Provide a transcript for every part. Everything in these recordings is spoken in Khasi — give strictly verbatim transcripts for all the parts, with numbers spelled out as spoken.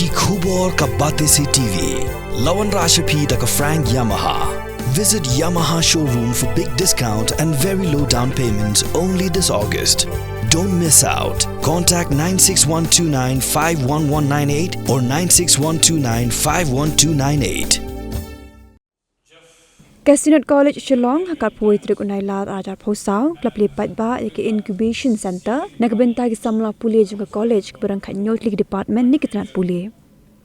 Ki khubor ka Batesi T V. La wanrah sha phi da ka Frank Yamaha. Visit Yamaha showroom for big discount and very low down payments only this August. Don't miss out. Contact nine six one two nine five one one nine eight or nine six one two nine five one two nine eight. Ka Synod College Shillong ha ka arphew tarik u Nailar arhajar arphew saw ka la plie paidbah ïa ka Incubation Center na ka bynta ki samla pule jong ka college kaba don khathynñiew tylli ki department ne ki tnat pule.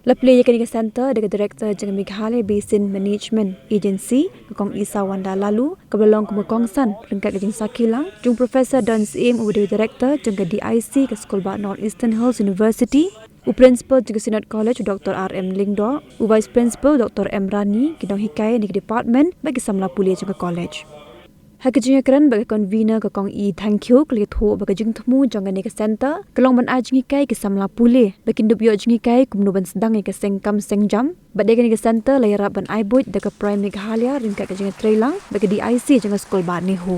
La plie ïa kane ka center da ka Director jong ka Meghalaya Basin Management Agency, ka Kong Isawanda Laloo, kaba la long kum ka kongsan ryngkat ka jingsakhi lang jong u Professor Don Syiem uba dei u Director jong ka D I C ka Skulbah North Eastern Hills University, u Principal jong ka Synod College u Doctor R M Lyngdoh, u Vice Principal Doctor M Rani, ki nonghikai na ki department bad ki samla pule jong ka college. Ha ka jingïakren bad ka convener ka Kong E Thangkhiew ka la ïathuh ba ka jingthmu jong kane ka center ka long ban ai jinghikai ki samla pule ba kin dup ïoh jinghikai kumno ban sdang ïa ka seng kam seng jam. Bad ïa kane ka center la ïarap ban ai buit da ka PRIME Meghalaya ryngkat ka jingïatreilang bad ka D I C jong ka Skulbah NEHU.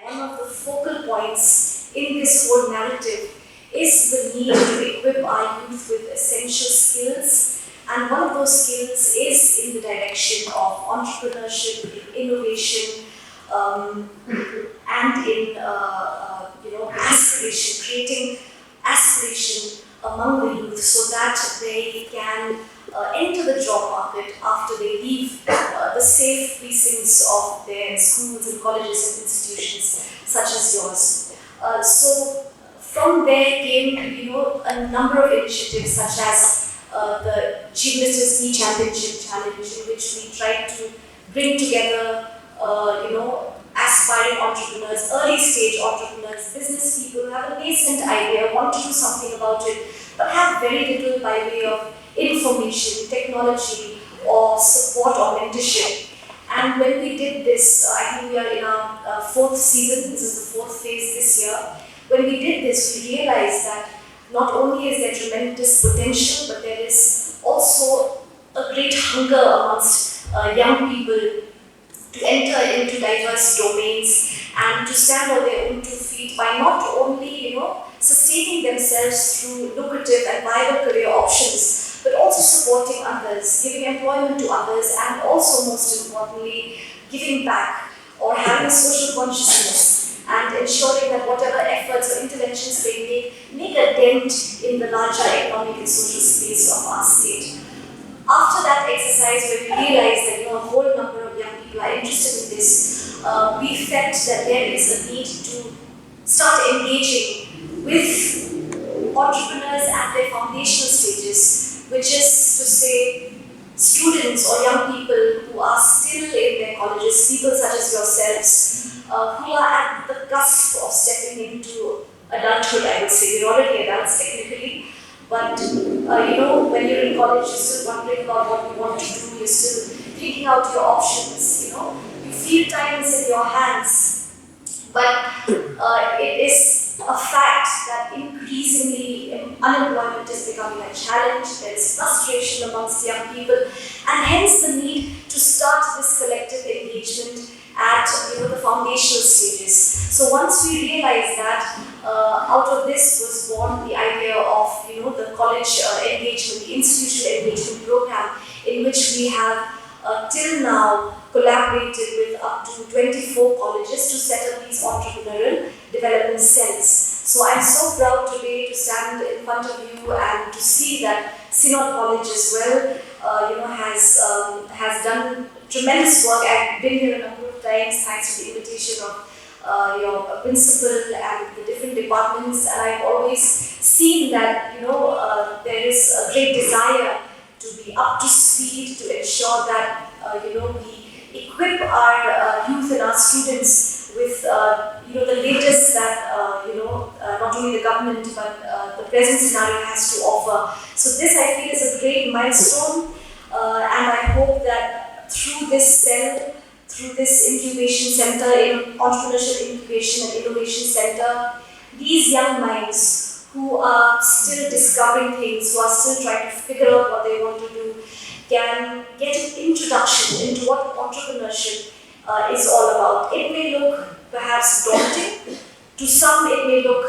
One of the focal points in this whole narrative is the need to equip our youth with essential skills, and one of those skills is in the direction of entrepreneurship, innovation, um, and in uh, uh, you know, aspiration, creating aspiration among the youth so that they can uh, enter the job market after they leave uh, the safe precincts of their schools and colleges and institutions such as yours. Uh, so from there came, you know, a number of initiatives such as uh, the Chief Minister's E Championship Challenge, in which we tried to bring together, uh, you know, aspiring entrepreneurs, early stage entrepreneurs, business people who have a nascent idea, want to do something about it, but have very little by way of information, technology, or support or mentorship. And when we did this, uh, I think we are in our uh, fourth season, this is the fourth phase this year. When we did this, we realized that not only is there tremendous potential, but there is also a great hunger amongst uh, young people to enter into diverse domains and to stand on their own two feet by not only, you know, sustaining themselves through lucrative and viable career options, but also supporting others, giving employment to others, and also, most importantly, giving back or having a social consciousness and ensuring that whatever efforts or interventions they make make a dent in the larger economic and social space of our state. After that exercise, where we realized that, you know, a whole number of young people are interested in this, uh, we felt that there is a need to start engaging with entrepreneurs at their foundational stages, which is to say, students or young people who are still in their colleges, people such as yourselves, uh, who are at the cusp of stepping into adulthood, I would say. We're already adults technically, but uh, you know, when you're in college, you're still wondering about what you want to do. You're still thinking out your options. You know, you feel time is in your hands, but uh, it is a fact that increasingly um, unemployment is becoming a challenge. There is frustration amongst young people, and hence the need to start this collective engagement at, you know, the foundational stages. So once we realized that, uh, out of this was born the idea of, you know, the college uh, engagement, the institutional engagement program, in which we have uh, till now collaborated with up to twenty-four colleges to set up these entrepreneurial development cells. So I'm so proud today to stand in front of you and to see that Synod College as well, uh, you know, has um, has done tremendous work. I've been here a number of times thanks to the invitation of uh, your principal and the different departments, and I've always seen that, you know, uh, there is a great desire to be up to speed to ensure that, uh, you know, we equip our uh, youth and our students with, uh, you know, the latest that, uh, you know, uh, not only the government but uh, the present scenario has to offer. So this, I feel, is a great milestone, uh, and I hope that through this cell, through this incubation center, in entrepreneurship incubation and innovation center, these young minds who are still discovering things, who are still trying to figure out what they want to do, can get an introduction into what entrepreneurship uh, is all about. It may look daunting. To some, it may look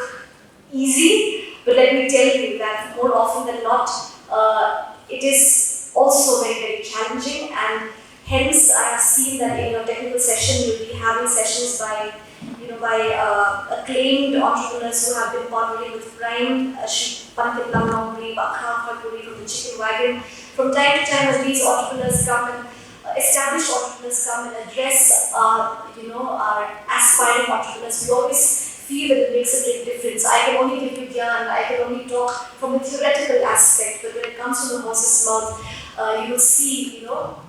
easy, but let me tell you that more often than not, uh, it is also very, very challenging, and hence I have seen that in your technical session, you'll be having sessions by, you know, by uh, acclaimed entrepreneurs who have been partnering with Prime, uh, Shri Pankit Lamlongri, Bah Khar Kharpuri from the Chicken Wagon. From time to time, as these entrepreneurs come and uh, established entrepreneurs come and address our, you know, our aspiring entrepreneurs, we always feel that it makes a big difference. I can only give you gyan, I can only talk from a theoretical aspect, but when it comes from the horse's mouth, uh, you will see, you know,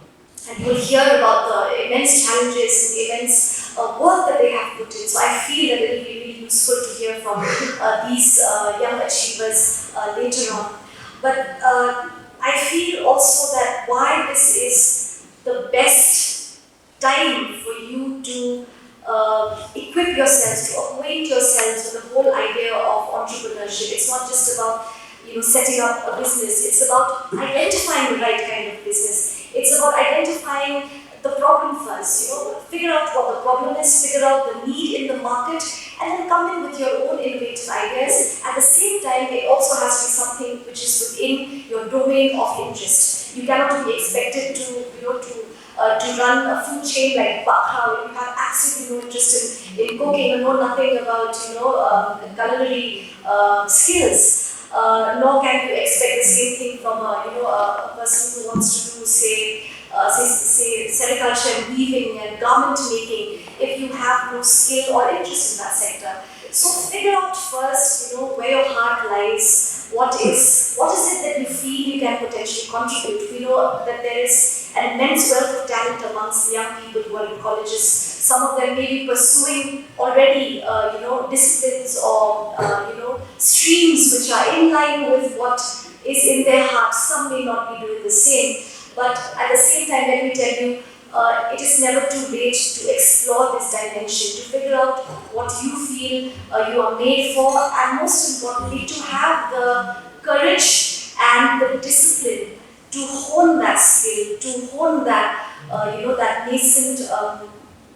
and you will hear about the immense challenges and the immense uh, work that they have put in. So I feel that it will be really useful to hear from uh, these uh, young achievers uh, later on. But uh, I feel also that why this is the best time for you to uh, equip yourselves, to acquaint yourselves with the whole idea of entrepreneurship. It's not just about, you know, setting up a business. It's about identifying the right kind of business. It's about identifying the problem first. You know, figure out what the problem is, figure out the need in the market, and then come in with your own innovative ideas. At the same time, it also has to be something which is within your domain of interest. You cannot be expected to, you know, to uh, to run a food chain like Bah Khar, if you have absolutely no interest in, in cooking or know nothing about, you know, um, culinary uh, skills, uh, nor can you expect the same thing from a, you know, a, a person who wants to do, say, uh, say, say, sericulture and weaving and garment making, if you have no skill or interest in that sector. So figure out first, you know, where your heart lies. What is what is it that you feel you can potentially contribute? We know that there is an immense wealth of talent amongst the young people who are in colleges. Some of them may be pursuing already, uh, you know, disciplines or uh, you know, streams which are in line with what is in their heart. Some may not be doing the same, but at the same time, let me tell you, uh, it is never too late to explore this dimension, to figure out what you feel uh, you are made for, and most importantly, to have the courage and the discipline to hone that skill, to hone that, uh, you know, that nascent um,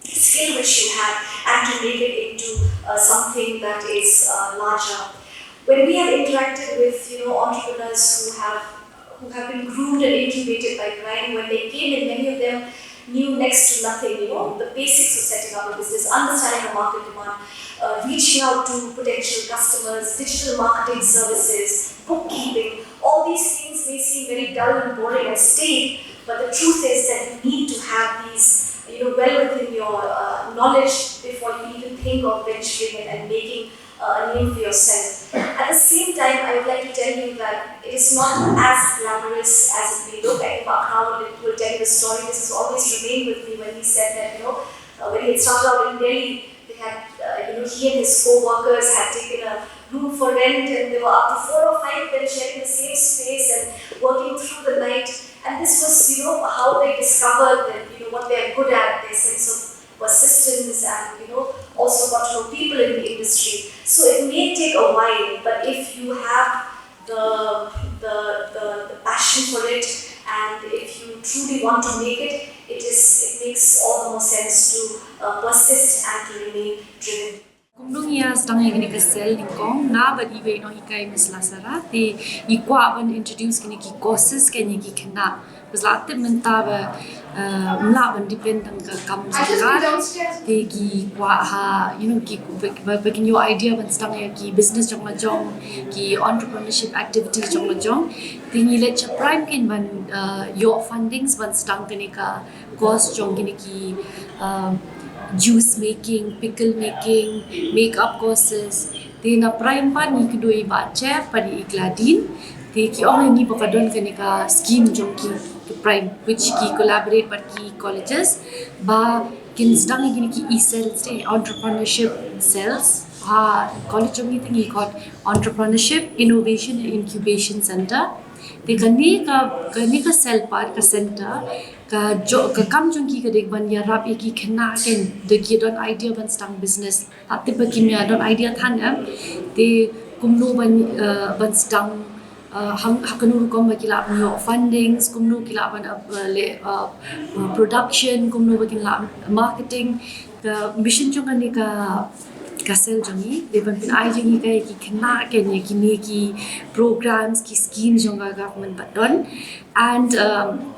skill which you have, and to make it into uh, something that is uh, larger. When we have interacted with, you know, entrepreneurs who have who have been groomed and incubated by Prime, when they came in, many of them knew next to nothing, you know, the basics of setting up a business, understanding the market demand, uh, reaching out to potential customers, digital marketing services, bookkeeping. All these things may seem very dull and boring and staid, but the truth is that you need to have these, you know, well within your uh, knowledge before you even think of venturing and, and making uh, a name for yourself. At the same time, I would like to tell you that it is not as glamorous as it may look. I think Bah Khar will, will tell you the story. This has always remained with me when he said that, you know, uh, when he had started out in Delhi, they had, uh, you know, he and his co-workers had taken a room for rent, and there were up to four or five of them sharing the same space and working through the night. And this was, you know, how they discovered that, you know, what they're good at, their sense of persistence, and, you know, also got to know people in the industry. So it may take a while, but if you have the the the, the passion for it, and if you truly want to make it, it is it makes all the more sense to uh, persist and to remain driven. Kumno ngi ïa sdang ïa kane ka sel nyngkong, nga bad i wei i nonghikai Miss Lasara, te ngi kwah ban introduce kine ki courses kane ki khynnah. Bad la tip mynta ba, eh, ym lah ban depend tang ka kam sorkar. Te ki kwah ha, you know, ki ba, ba, ba kin ïoh idea ban sdang ïa ki business jong la jong, ki entrepreneurship activities jong la jong. Te ngi leit sha Prime kein ban, eh, ïoh fundings ban sdang kane ka course jong kine ki, um, juice making, pickle making, makeup courses. Te na Prime pat ngi kynduh i Bah Jeff bad i Gladine. Te ki ong ïa ngi ba ka don kane ka scheme jong ki, ki Prime, which ki collaborate bad ki colleges ba kin sdang ïa kine ki e-cells te, entrepreneurship cells. Ha college jong ngi te ngi khot Entrepreneurship Innovation and Incubation Center. Te kane ka, kane ka cell pat, ka center, ka jong, ka kam jong ki ka dei ban ïarap ïa ki khynnah kein, da ki don idea ban sdang business. Hap tip ba kim ïa don idea than em. Te kumno ban, eh, ban sdang, eh, ha, ha kano rukom ba ki lah ban ïoh fundings, kumno ki lah ban, eh, leh, eh, production, kumno ba kin lah marketing. Ka mission jong kane ka ka cell jong ngi, dei ban pyn-ai jinghikai ïa ki khynnah, kane kine ki programs, ki scheme jong ka government ba don. And um,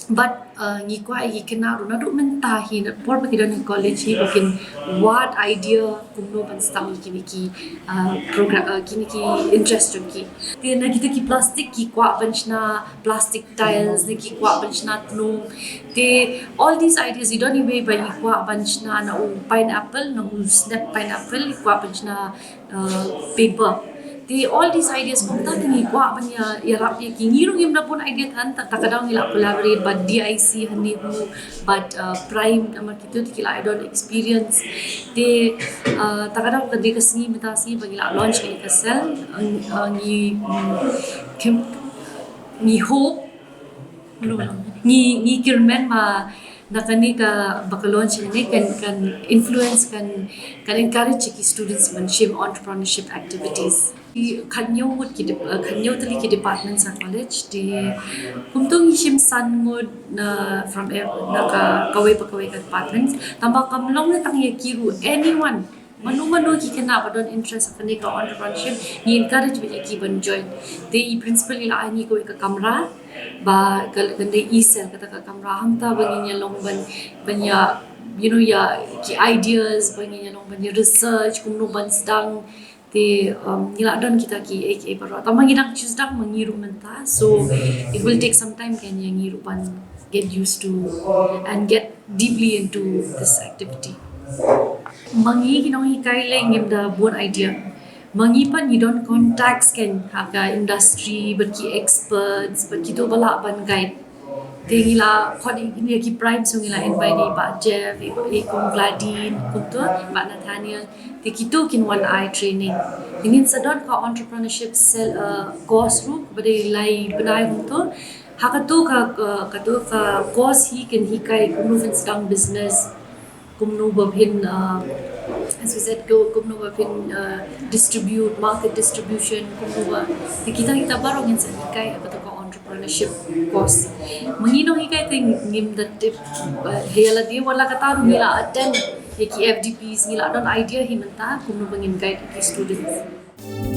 but uh, ngi kwah ïa ki khynnah ruh naduh mynta hi, na por ba ki don college hi, ba kin wad idea kumno ban sdang ïa kine ki uh, program, uh, kine ki interest jong ki. Te na kita ki plastic, ki kwah ban shna plastic tiles, ne ki kwah ban shna tnum. Te all these ideas, i don iwei ba i kwah ban shna na u pineapple, na u snap pineapple, i kwah ban shna uh, paper. Te all these ideas kumta te ngi kwah ban ïa, ïarap ïa ki. Ngi ruh ngim da bun idea than, ta, ta ka daw ngi la collaborate bad D I C ha NEHU, bad uh, Prime, namar kito te ki la don experience. Te uh, ta ka daw ka dei ka sngi mynta sngi ba ngi la launch kane ka cell. Uh, ngi mm, kim, ngi hope, ngi ngi kyrmen ba na kane ka ba ka launch ne kan kan influence, kan kan encourage ki students ban shim entrepreneurship activities. Ki khatnïew ngut ki dep-, uh, khatnïew tylli ki departments ha college, te kumto ngi shim san ngut na from ev-, na ka kawei pa kawei ka departments. Tangba kam long ne tang ïa ki ruh, anyone, mano mano ki khynnah ba don interest ha kane ka entrepreneurship, ngi encourage beit ïa ki ban join. Te i principal i la ai ngi kawei ka kamra, ba ka, kan dei e-cell kata ka kamra, hangta ba ngin ïa long ban, ban ïa, you know, ïa ki ideas, ba ngin ïa long ban ïa research kumno ban sdang. Te um, ngi la don kita ki, eh, eh, baroh. Tangba ngi dang choose dang ma ngi ruh mynta. So it will take some time kan ïa ngi ruh ban get used to and get deeply into this activity. Ma ngi ki nonghikai leh ngim da bun idea. Ma ngi pat ngi don contacts kan ha ka industry, bad ki experts, bad kito ba lah ban guide. Te ngi la khot ïa ki Prime, so ngi la invite ïa i Bah Jeff, ïa i Kong Gladine, kumto, Bah Nathaniel. Te kito kin wan ai training. Te ngin sa don ka entrepreneurship cell, uh, course ruh ba dei lai bnai kumto. Ha kato ka, ka, kato ka course hi kin hikai kumno phin sdang business, kumno ba phin, uh, as we said, ko-, kumno ba phin, uh, distribute, market distribution, kumno ba. Te kita, kita baroh ngin sa hikai ha kato ka entrepreneurship course. Ma ngi nonghikai te ngim da tip, uh, ïa lade, wat la katta ruh ngi la attend ïa ki F D Ps, ngi la don idea hi mynta kumno ba ngin guide ki students.